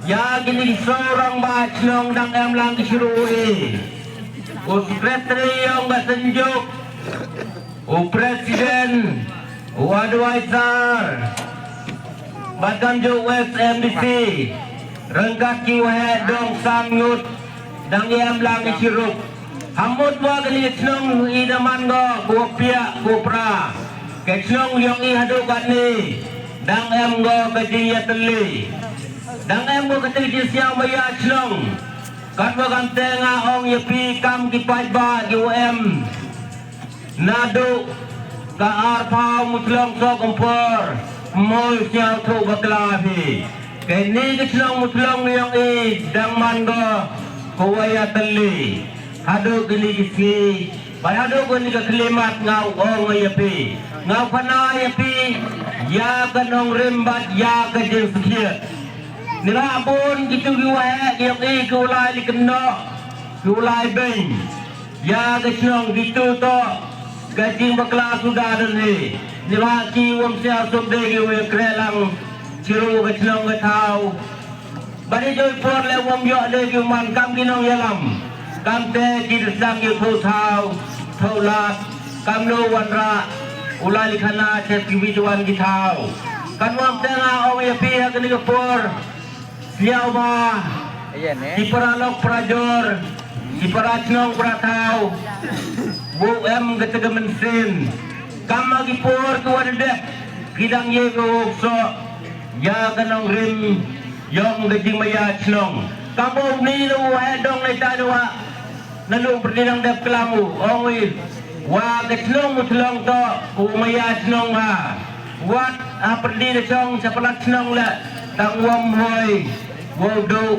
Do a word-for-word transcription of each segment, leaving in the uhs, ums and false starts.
Ïa kine ki saw rangbah shnong dang em lang ki shuh ruh hi. U secretary yong ka Synjuk, u president, u advisor, bad kumjuh u S M D C, ryngkat ki waheh dong san ngut, dang em lang ki shuh ruh. Ha mut wa kane ka shnong i da man ko, ko piak, ko pra. Ka shnong yong i haduh katne dang em ko ka jingïatylli. Dang em ko kata ka jingsngew maïa shnong. Katwa kamte nga ong ïa phi kam ki paidbah ki wa em. Naduh ka arphew mutlong sok ym por, mol sngewthuh bakla phi. Kane ka shnong mutlong yong i dang man ko ka wa ïatylli. Haduh kine ki sngi, bad haduh kane ka khyllipmat nga ong ïa phi. Nga khana ïa phi, ïa ka nongrim bad ïa ka jingsakhiat. Ni la bun kitu ki waheh yong i ki u lai li kynnoh, ki u lai beiñ. Ïa ka shnong kitu to ka jingbakla suda don hi. Ni la ki wam sia sum de ki u ïa kreh lang chiru ka shnong ka thaw. Bad i joi por le wam ïoh de ki u man kam ki nongïalam. Kamte ki da sdang ki u thoh thaw, thoh lad, kam no wanrah, u lai li khana chet ki wi wan ki thaw. Kan wam te nga ong ïa phi ha kane ka por. Sngewbha, ki para lok para jor, ki para shnong para thaw, wow em kata ka mynsiem. Kam ha ki por ki wa da dep, ki dang ïeit wow soh ïa ka nongrim yong ka jingmaïa shnong. Kam u ni u heh dong ne ta ne wa. Naduh pyrdi nang dep klam u, ong i, wa ka shnong u shnong to, u maïa shnong ha. Wat ha pyrdi da shong sha palat shnong la, tang wam hoi, wow duh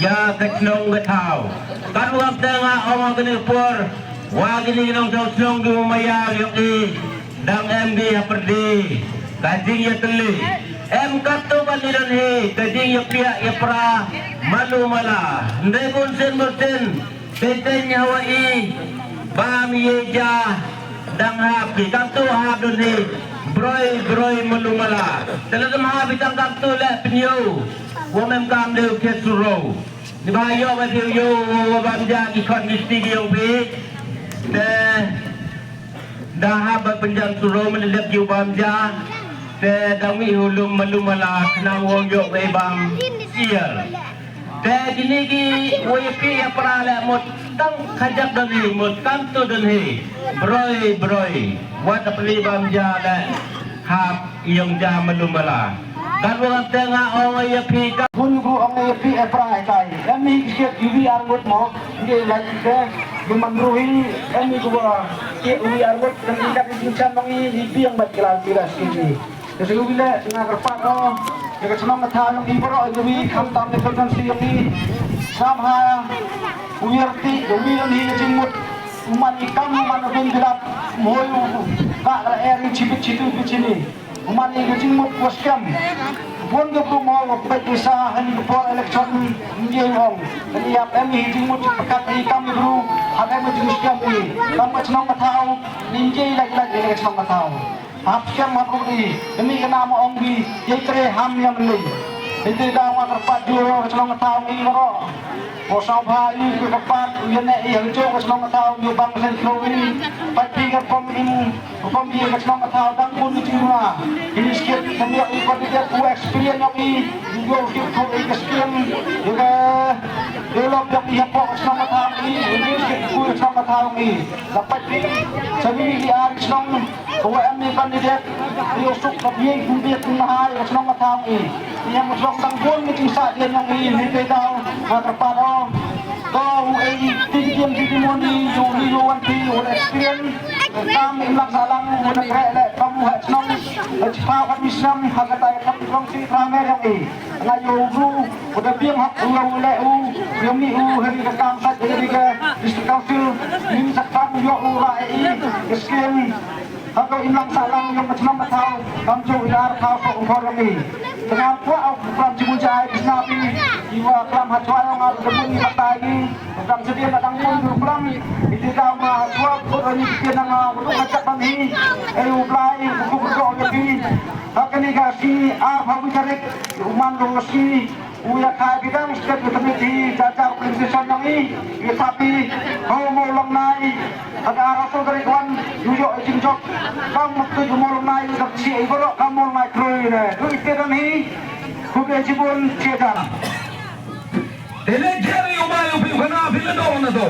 ïa ka shnong ka thaw. Kan wam te nga ong ha kane ka por, wa kine ki nongshong shnong ki u maïa yong i, dang em ki ha pyrdi ka jingïatylli. Em katto katne don hi ka jingïapiah ïapra malu mala. Ndai bun sien bun sien. Teng teng hawa i bam ïeja dang hap ki kamtu hap dun hi broi broi malu mala. Te la dam hap i tang kamtu leh pynïew wa mem kam dei u thied suro. Ni ba ïoh ba phi u ïoh wa bam ja ki khon ki sti ki ïoh phi. Te da hap ba pynjan suro mem lep ki u bam ja. Te da mi u lum malu mala khnang wa ïoh ba i bam ïa. Te kine ki wei phi ïa pra leh mut tang khajak don hi mut kamtu don hi. Broi broi wat da pli bam ja leh hap ïong ja malu mala. Kan wa te nga ong ïa phi ka. Bun gu ong ïa phi ïa pra ïa kai. Em hi ki siat ïa wi ar ngut mo. Ngi la ki te ïa man ruhi em hi gu wa ïa wi ar ngut kan ki kat ki chan nong i ïa biang bat ki la ki la ki. Te shu wi leh nga kyrpad o ïa ka chnong ka thaw yong i baroh ïa wi khamtam ne constituency yong i. Sam ha u ïarti ïa wi yong i ka jingmut. U man i kam u man u bun bilat mhoi u ka ka la er i chibit chitu bit chini. U man i ka jingmut wa skhem. Bun ka bru mo wa peit i sa ha ni ka por election ngi ong. Ni ap em i jingmut i pakat i kam i bru ha em i jingskhem i kam ka chnong ka thaw. Ni ngi lak lak i ka chnong ka thaw. Hap skhem hap ruh i, kani ka nam ong bi, ye tre ham yam ni. Iti da wa kyrpad ju ka chnong ka thaw ngi baroh. Ko saw bha i ka kyrpad, u yane i hang jo ka chnong ka thaw, ngi bang sen klo i. Pat pi ka pom im, pom i ka chnong ka thaw, dang bun i jingma. Ini skit, kami i ko di ku experience yong i, ngi jo skit ko i ka skim, i ka develop yong i hapoh ka chnong ka thaw i, ini skit ku ka chnong ka thaw i. Dapat di, sa ni i ar chnong, Ka wa em ni candidate, ïa u suk ka biang kumbiang kumhai, ka shnong ka thaw ngi. Ïa u shnong tang bun ngi jingsa ïa nyong ngi, ni te daw, nga kyrpad o. Ko u ei, tin kiam tin kimon i, ïa u ni ïa u wan ti, ïa u experience. Kam im lang sa lang, u na kre le, kam u ha shnong, ha chipau ka mi shnong, ha ka tai kam long si, tra mer yong i. Nga ïa u bru, u da biang hok u ïa u leh u, ïa mi u, ha ri ka kam sait, ha ri ka district council, nim sa kam ïa u ra e i, ka skim, ha ka im lang sah lang ïa ka chnong ka thaw, kam ju ïa ka thaw ko ko ri. Tengah puak u klam ji mu jai, ka snap i, i wa klam ha chwa ïa nga ka bun i batai i, klam sedian na dang bun u klam, i ti tau nga ha chwa, ko ri ni ti na nga, u duk ha chak ban hi, e u blai, u kuk ro ïa pi, ha ka ni ka si, a pha bu charik, u man ro si, U ïa ka bidang stet u tmit hi, jaja u kling session nang i, i tapi, ho mo long nai, kada rasul dari kwan, yu yo i jingjok, kam muktu ju mo long nai, u dak chi i borok, kam mo long nai kroi ne, tu i te dan hi, ku ke jibun chi dan. Ele jeri u mai u pi kana pi le dong na to.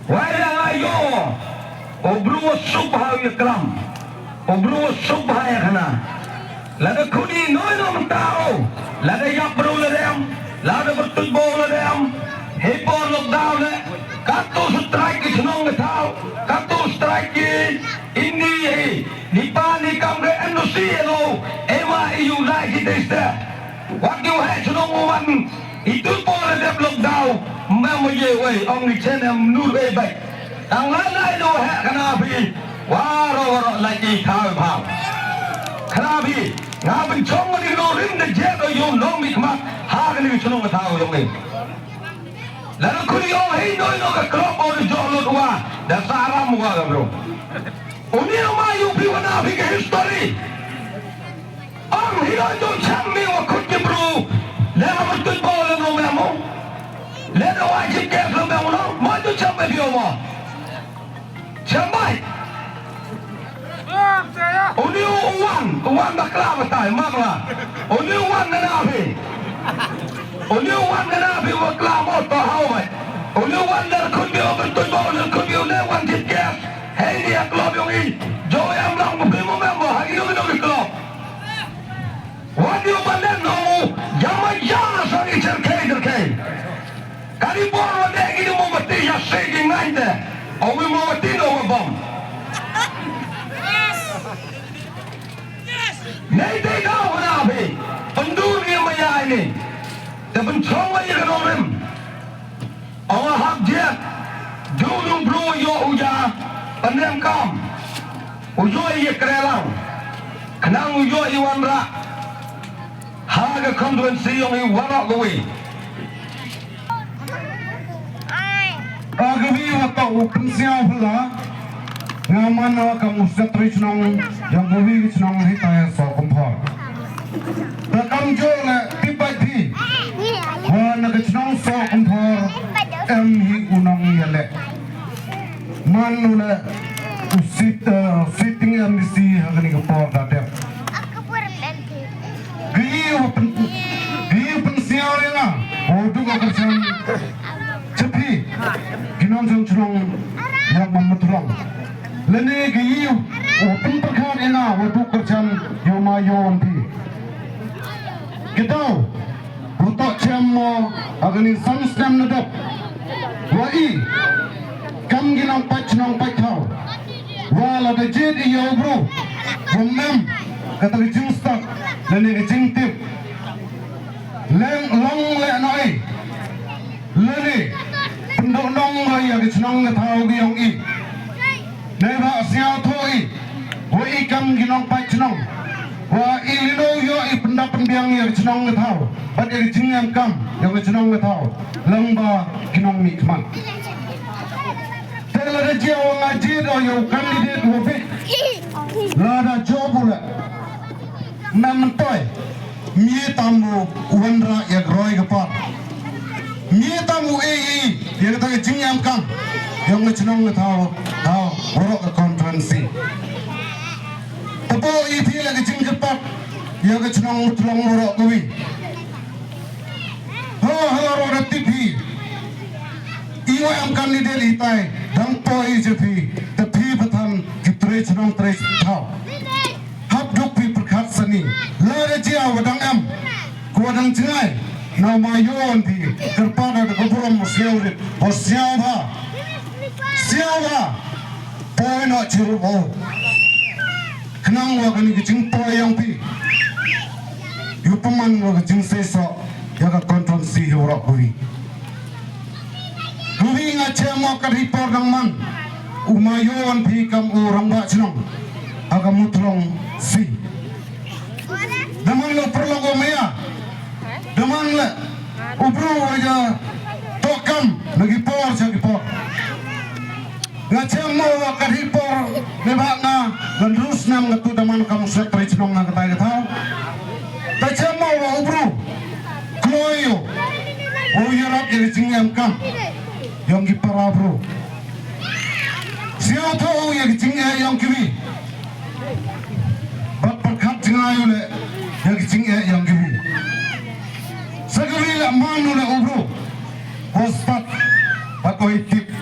Wai la nga yo. O bru wa suk ha u ya klam. O bru wa suk ha ya khana. Lada khuni noi no mtao. Lada yap bru la dem. Lada bertut bo la dem. He por lockdown le. Katu strike ki chnong ka thao. Katu strike ki indi hi. Ni pa ni kam re N O C lo. Ema iu lai ki testa. Wat ki wa he chnong wan. Itu por dep lockdown, mem ye wei, ong ni chen em nur wei bai. Tang lai lai do he kana phi, waro waro lai ki thao phao. Kana phi, nga pynchong ni no rim de je do yo no mi khmat, ha ni chnong thao yo ni. La no kuri ong hei no no ka klop o jo lo wa, da saram wa ga bro. Uni ma yu phi wa na phi ka history. Ong hi lo jong cham mi wa khut ki bru. Le ha ma tut bo le no me mo. Le no wa jip ke lo me mo no. Ma jong cham me bio mo. Cham bai. Uni u wan, u wan bakla batai, ma bla. Uni u wan na na phi. Uni u wan na na phi bakla mo to hau bai. Uni u wan le khut bio, ma tut bo le khut bio le wan jip ke. Hei ni ak lo biong i. Jo em lang mo phi mo me mo. Ha ki no ki no ki klo. Wat ïoh ban len ong u, ïa ma ïa sa ngi cherkhei cherkhei. Ka dei bor wat dei ngi dei mombati ïa se ki ngain te. Ong wi mombati no wa bom. Nei dei da wa na phi. Pyndur ngi ma ïa ini. Te pynchong wa ïa ka nongrim. Ong hap jied, jong u bru u ïoh u ja, pyndem kam. U ïoh i kre lang. Khnang u ïoh i wanrah. Ha ka constituency yong i waroh kawi. Ka kawi wa toh u pynsiaw phylla. Nga man na kam u secretary chnong, yong kawi ka chnong hi ta ya Sohkymphor. Da kam jooh le tip bad phi. Wa na ka chnong Sohkymphor em hi u nongïaleh. Man u le u sit, eh, sitting M D C ha kani ka por da dep. Ki ïoh pyn, ki ïoh pynsiaw ïa nga. O duk ka kyrchan. Cha phi. Ki nongshong chnong ïa ma Muthlong. Lane ki ïoh, o pynpyrkhat ïa nga, wa duk kyrchan, ïa ma ïoh wan phi. Ki daw, wa toh chem mo, ha kani san snem na dep. Wa i, kam ki nongpait chnong pait thaw. Wa lada jied i ïa u bru, wa mem, kata ka jingstad, lane ka jingtip. Leng long leh noh i. Lane pynduh nong wa ïa ka chnong ka thaw ka yong i. Neibhah sngewthuh i. Wa i kam ki nongpait chnong. Wa i lino ïoh i pyndap pynbiang ïa ka chnong ka thaw. Bad ïa ka jingem kam ïa ka chnong ka thaw. Lang ba ki nongmihkhmat. Te lada jia wa nga jied o ïa u candidate wa bit. Lada jop u leh. Mem myntoi. Mie tam u wanrah ïa ka roi ka par. Mie tam u ei ei ïa kata ka jingïam kam. Ïa nga chnong nga thaw thaw waroh ka constituency. Tapo i phi la ka jingkyrpad ïa ka chnong Muthlong waroh kawi. Ho ha la roh da tip hi. I wa em candidate i tai dang po i je phi. Te phi pathan ki tre chnong tre thaw. Hap duk phi pyrkhat sani. Lada jia wa dang em. Ko wa dang jngai. Na ma yon phi. Kyrpad da ka burom mo siaw rit. Mo siaw bha. Siaw bha. Poi no chiru bo. Khnang wa kani ka jingpoi yang phi. Yu paman wa ka jingsei so. Ya ka constituency hi waroh buri. Ruhi nga chem mo ka report dang man. U ma yon phi kam u rangbah chnong. Ha ka Muthlong si. Daman lo perlo ko maya. Daman le. U bru wa ja. Tokam lagi por sa ki por. Nga chem mo wa ka report. Neibhah nga ngan rus nam nga tu daman kam sek pari chnong nga katai katau. Ta chem mo wa u bru. U ïarap ïa ka jingem kam ïong ki para bru. Sngewthuh u ïa ka jingeh ïong kiwi. Bad pyrkhat jngai u leh ïa ka jingeh ïong kiwi. Sa kiwi leh man u leh u bru. Ko stad bad ko itip.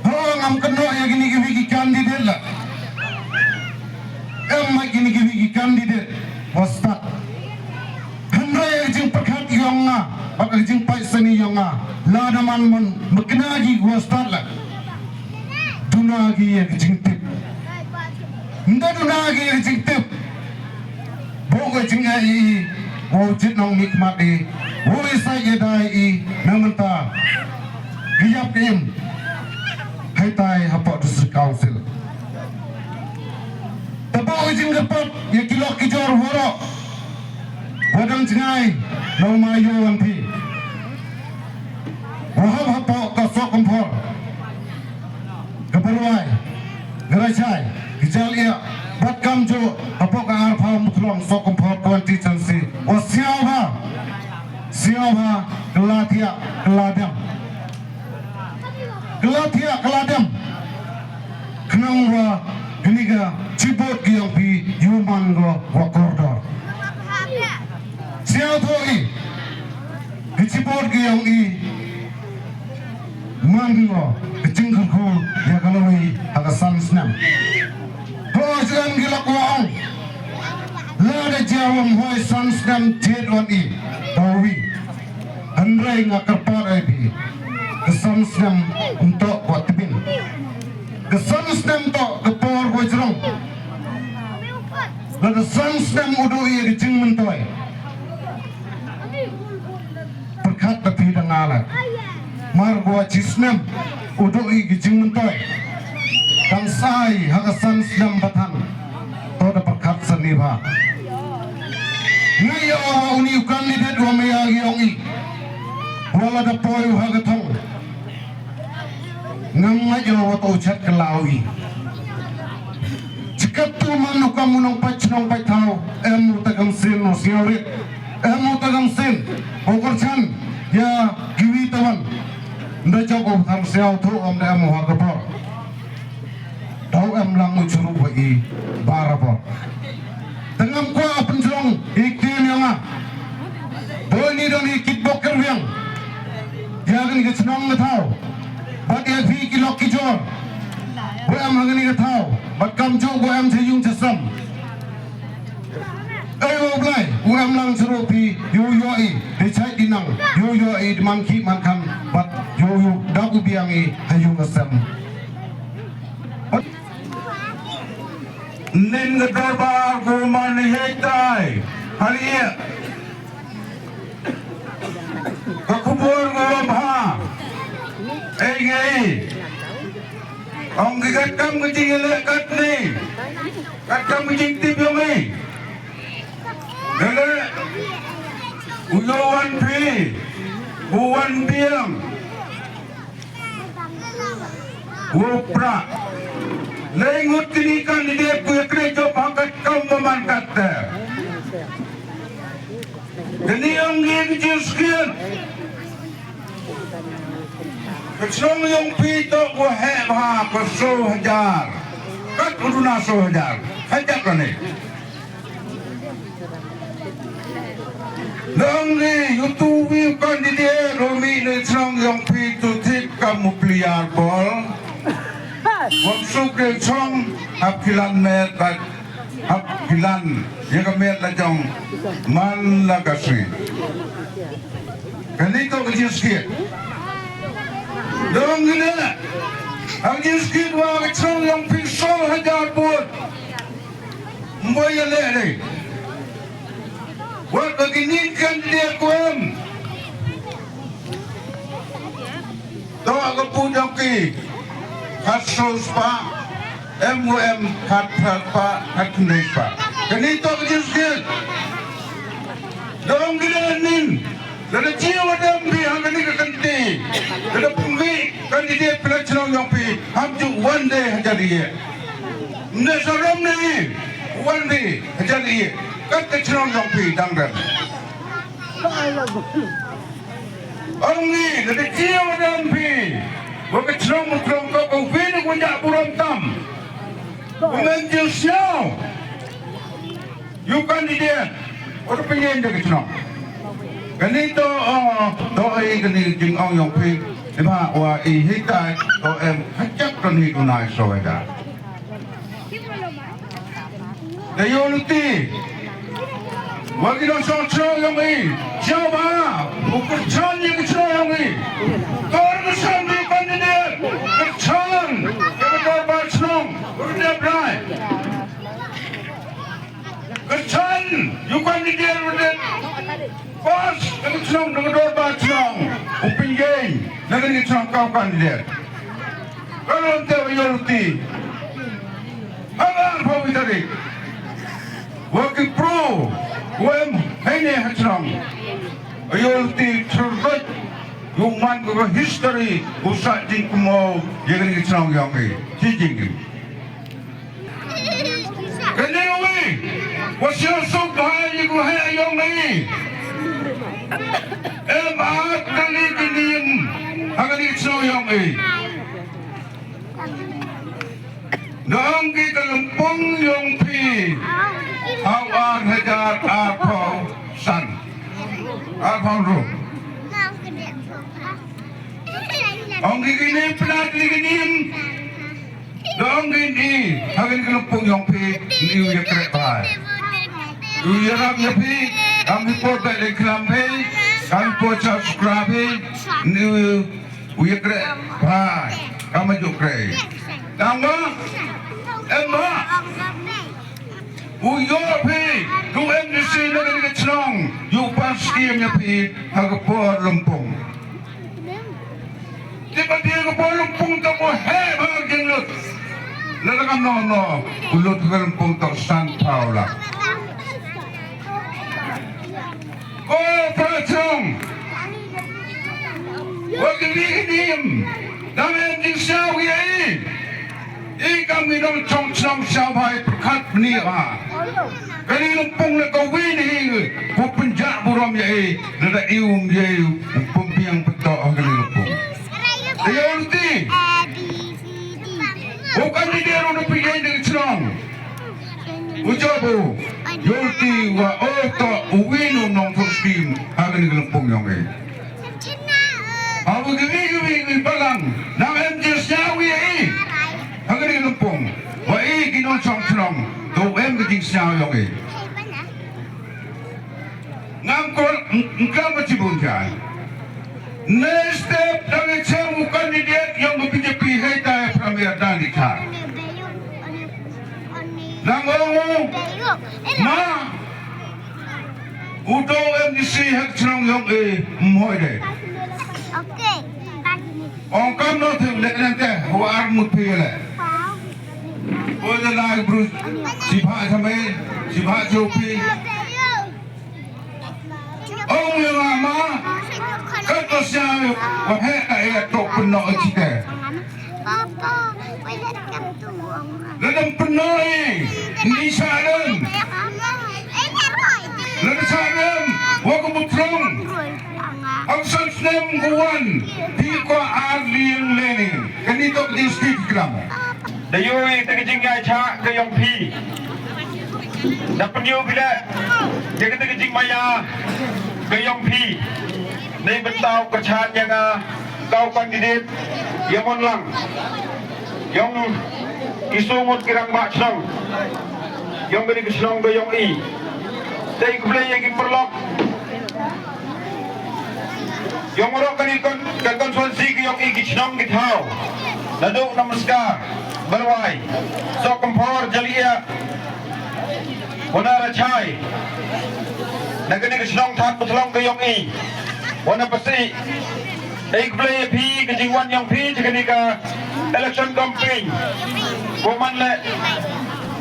Ho ngam kynnoh ïa kine kiwi ki candidate la. Em ma kine kiwi ki candidate ko stad. Hynrei ka jingpyrkhat ïong nga bad ka jingpait sani ïong nga, lada man man mekna ki ko stad la. Duna ki ïa ka jingtip. Nda duna ki ïa ka jingtip. Bok ka jingeh i, wow jit nong mik mat i, wow isai ïa dai i, na mynta. Ki ïap ki im. Hai tai hapoh District Council. Te bok ka jingkyrpad ïa ki lok ki jor waroh. Wa dang jngai na u ma ïoh wan phi. Wa hap hapoh ka Sohkymphor, ka Byrwai, ka Rashai, ka Jaliah, bad kamjooh hapoh ka arphaw Muthlong Sohkymphor constituency. Wa sngewbha, sngewbha, ka la thiah ka la dem. Ka la thiah ka la dem. Khnang wa kane ka jingvote ka ïong phi ïoh man ko wa kordor. Sngewthuh i, ka jingvote ka ïong i man ko ka jingkyrkhu ïa ka lawei ha ka san snem. Ho jan ki lok wa ong. Lada jia wa ym hoi san snem jied wan i. Dawi. Hynrei nga kyrpad ïa phi. Ka san snem ym toh ka tbin. Ka san snem toh ka por ka jrong. Lada san snem u duh ïa ka jingmyntoi. Pyrkhat da phi da nga la. Mar ka wa chi snem u duh ïa ka jingmyntoi. Tang sa i ha ka san snem ba than. To da pyrkhat sani bha. Nga ïoh wa uni u candidate wa maya ki ong i. Wa lada poi u ha ka thong. Ngam ngeit ïoh wa to u chet ka law i. Chi katto man u kam u nongpait chnong pait thaw. Em u ta kam sien u sngewrit. Em u ta kam sien. U kyrchan ïa kiwi tawan. Nda jok u tham sngewthuh ym da em u ha ka bor. Daw em lang u churu wa i barabor. Te ngam kwah pynjrong i ktien ïa nga. Doi ni don i kitbok kyrwiang. Ïa kane ka chnong ka thaw. Bad ïa phi ki lok ki jor. Wa em ha kane ka thaw. Bad kamjooh wa em cha yung cha sem. Ei wa Blai, u em lang churu phi, ïoh ïoh i, di chait di nang, ïoh ïoh i, di man ki man kan, bad ïoh ïoh, da u biang i, ha yung ka sem. Nin ka dorbar ko man hei tai. Hari ya. Ka khubor ko bha. Ei ngei. Ong ki kat kam ka jingïaleh katni. Kat kam ka jingtip ïong i. Dale. U ïoh wan phi. U wan biang. Wow prah. Lei ngut kini candidate ku ïa kren jop ha kat kam ba man kat te. Kini ong ngi ki jingskhiat. Ka chnong ïong phi to wa heh bha ka so hajar. Kat u duna so hajar. Hajar kane. Nang ni, utu wi u candidate, u mih na chnong ïong phi tu thik kam u player ball. Wan suk de chong, hap kilan met, bad hap kilan, ïa ka met la jong, man la ka sui. Kani to ka jingskhiat. Dong ni na, hap jingskhiat wa ka chnong ïong phi so hajar bud. Mbo ïa leh dei. Wat ba ki nin kan dei kwem. To ka pu jong ki. Khat so spah. M U M khat khat spah, khat khyndai spah. Kani to ka jingskhiat. Dong ki dei nin. Lada jiw wa dem phi ha kani ka kynti. Lada pynmih candidate phi la chnong ïong phi. Hap ju wan dei hajar ïa. Nda sarom ne wan dei hajar ïa. Kat ka chnong ïong phi dang dem. Ong ngi, lada jia wa dang phi, wa ka chnong u chnong ka, ka win u ja burom tam. U men jil sñiaw. U candidate, u da pynïeng da ka chnong. Kani to, uh, to ai kani jingong yong phi, iba wa i hikai, to em, hajat kani tunai so da. Da yoh luti. Wa ki nongshong chnong yong i. Sñiaw bha. U kyrchan ïa ki chnong yong i. Kor kyrchan ïa ki candidate. Kyrchan ïa ka dorbar chnong. U dep rai. Kyrchan ïa ki candidate u dep. Pas ïa ki chnong, ïa ka dorbar chnong. U pynïeng na ki chnong ka candidate. Ka long te wa yoh luti. Haba arphew tarik. Wa ki bru, wa em heine ha chnong. Wa yoh luti tyrlot, u man ka history, u sah jingkynmaw, ïa kani ka chnong yong i. Chi jingim. Kani wi, wa sñiaw suk bha ïa ka heh yong i. Em at kani ki niam, ha kani ka chnong yong i. Nong ki ka lympung yong phi. Hau ar hajar arphew san. Arphew ru. Ong ki kini pynat ni kini. Nong ki ni. Ha kani ka lympung yong phi. Ni u ïa kreh bha. U ïa rap ïa phi. Kam phi por bad le klam phi. Kam phi por cha subscribe phi. Ni u U ïa kreh bha, kam ju kreh. Tang ba, em ba. U ïoh phi, u M D C na kani ka chnong, u pan skim ïa phi, ha ka por lympung. Te ba phi ha ka por lympung to ko heh bha jinglut. Lada kam no no, u lut ha ka lympung to san phaw lak. Ko Prachong. Wa kini kini. Dang em jingsñiaw ïa i. I kam ngi nongchong chnong sñiaw bha i pyrkhat bniah bha. Kani lympung la ka wi ni hi. Ko pynjah burom ïa i. Lada i um ïa i. Um pynbiang pyntoh ha kani lympung. Ïa u ti. U candidate u na pynjah da ka chnong. U jop u, ïoh ti wa o to u win u nongthoh skim ha kani ka lympung yong i. Ha u kiwi kiwi kiwi balang, nang em jingsñiaw ïa i. Ha kani ka lympung, wa i ki nongchong chnong, to em ka jingsñiaw yong i. Ngam kol, ng-, ngam ka chibun jan. Next step, dang i chem u candidate yong ka B J P hei ta e Premier dang i cha. Nang ong u, ma, u do M D C hek chnong yong e mhoi de. Ong kam no thim le nang te, wa ar mut phi le. Oi le lai bru, si pha chamai, si pha chopi. Ong ïa nga ma, ka to sia wa he ka e to pynnoh chi te. Papa, wait, let them do. Let them pynnoh i, ni sa dem. Let them sa dem, wa ko mutrong. Ang san snem ko wan, di ko ar liang leni. Kani to di sti kram. Da ïohi te ka jingïaishah ka yong phi. Da pynïoh phi leh ïa kata ka jingmaïa ka yong phi. Nei bynta ka chan ïa nga ka u candidate ïa mon lang. Yong ki sumut ki rangbah chnong. Yong kani ka chnong ka yong i. Te i khublei ïa ki paralok. Yong waroh kani ka constituency ka yong i ki chnong ki thaw. Naduh Namaskar, Barwai, Sohkymphor, Jalyiah, wa na Rachai. Na kani ka chnong Thadmuthlong ka yong i. Wa na Pasih. Ei khublei ïa phi ka jingwan yong phi cha kani ka election campaign. Ko man le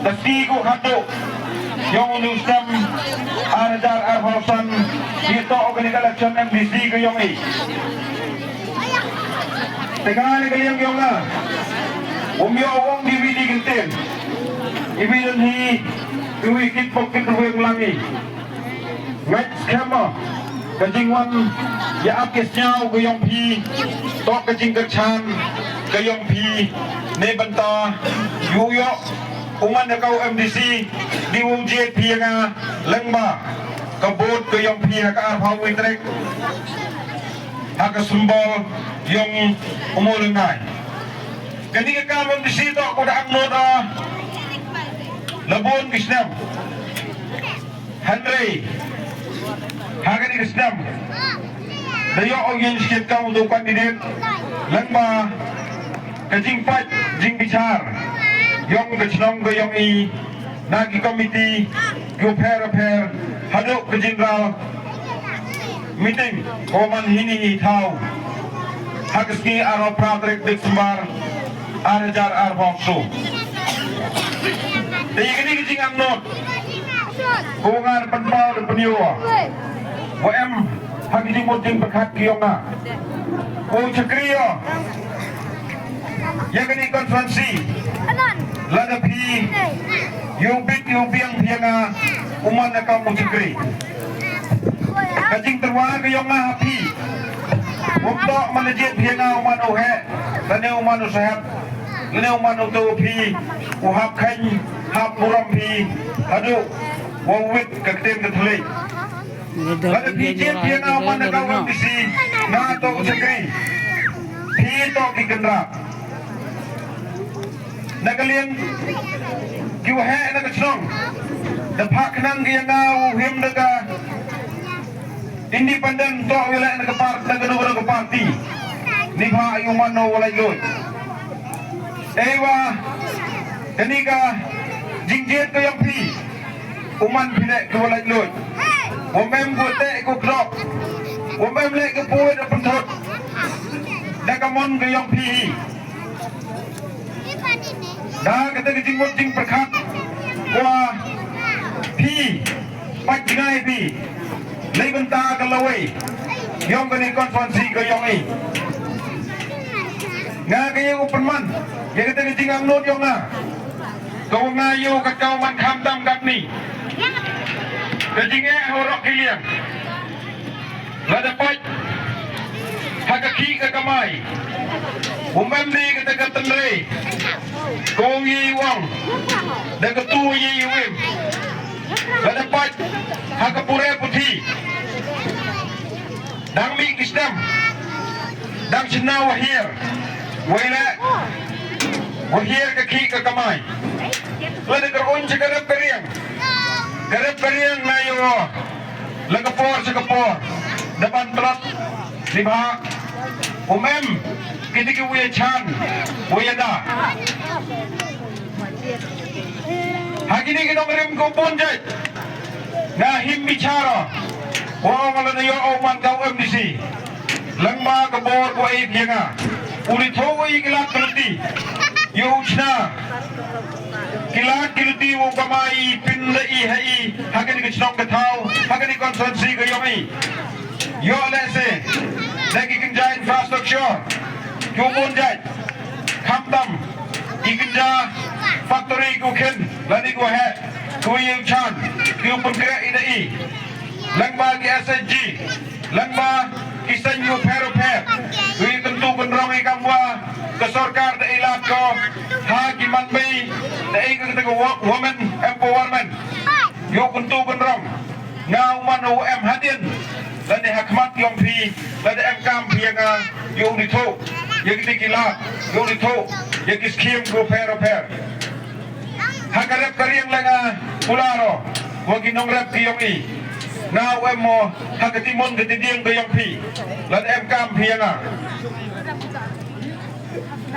ka sti ko haduh yong u snem ar hajar arphew san, ïa to kani ka election M D C ka yong i. Te ka ne ka liang yong nga. Um ïoh ong di wi di kyntien. I wi don hi, i wi kit pok kit ruweng lang i. Ngat skhem mo. Ka jingwan ïa ap ki sñiaw ka yong phi, toh ka jingkyrchan ka yong phi, ne bynta ïoh ïoh u man ka u M D C, di u jied phi ïa nga, lyngba ka vote ka yong phi ha ka arphaw wei tarik, ha ka symbol yong u Mawlyngngai. Kani ka kam M D C toh ko da angnud, ah, la bun ki snem. Hynrei ha kani ka snem, da ïoh u ïeng shit kam u candidate, lyngba ka jingpait jingbishar yong ka chnong ka yong i, na ki komiti ki u pher u pher, haduh ka general meeting ko man hini i thaw ha ka sngi arphaw phra tarik December ar hajar arphaw saw. Te ïa kani ka jingangnud ko nga pynpaw da pynïoh wa em ha ki jingmut jingpyrkhat ki yong nga, ko shakri ïa kani constituency. Lada phi ïoh bit ïoh biang phi ïa nga u man na kam u shakri. Ka jingtyrwa ka yong nga ha phi, um toh man la jied phi ïa nga u man u heh, lane u man u sahep, lane u man u tu phi u hap kheiñ hap burom phi haduh wa wit ka ktien ka thylliej. Lada phi jied phi ïa nga u man na kam u M D C, nga toh u shakri, phi toh ki kynrad. Na ka liang ki waheh na ka chnong, da phah khnang ki ïa nga u him da ka independent, toh u leh na ka part, na ka duk na ka party. Ni pha ïa u man u laitluid. Ei wa kani ka jingjied ka yong phi, u man phi leh ki wa laitluid. Wa mem ko teh ko krok, wa mem leh ki puid da pynthut da ka mon ka yong phi hi. Da kata ka jingmut jingpyrkhat ko phi, pat jngai phi lei bynta ka lawei yong kani constituency ka yong i. Nga ka ïa u pynman ïa kata ka jingangnud yong nga, ka wa nga ïa u ka kaw man khamtam katni. Ka jingeh ha u rok ki liang. Lada pait ha ka khih ka kamai, um em dei kata ka tynrai ka ong ïa i wang da ka tu ïa i wim. Lada pait ha ka pure puthi, dang mih ki snem, dang shna wa hiar, wa ïaleh wa hiar ka khih ka kamai. Lada ka rung sha ka rep ka riang, ka rep ka riang na ïa u la ka por sha ka por da ban tlot. Ni bha um em kiti ki wei chan wei da. Ha kini ki nongrim ko pun jait, nga him bichar wa ong la na ïoh u man ka u M D C. Lyngba ka bor ko ai phi nga u li tho i ki lad ki luti ïa u chna. Ki lad ki luti u kamai pynda i ha i ha kani ka chnong ka thaw, ha kani constituency ka yong i. Ïoh lehse da ki kynja infrastructure ki u bun jait, khamtam ki kynja factory ki u khin lane ki u heh, ki u ïeng chan, ki u pynkhreh i da i. Lyngba ki S H G, lyngba ki seng u pher u pher, u i kyntu kynrong i kam wa ka sorkar da i lad ko ha ki man mei da i ka kata ka wo-, women empowerment. U kyntu kynrong, nga u man u em hadien lane ha khmat yong phi, lada em kam phi ïa nga, u di thoh ïa kiti ki lad, u di thoh ïa ki scheme u pher u pher. Ha ka rep ka riang la nga kular o wa ki nongrep ki yong i. Nga u em mo ha ka timon ka tidiang ka yong phi, lada em kam phi ïa nga.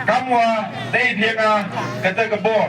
Kam wa dei phi ïa nga kata ka bor.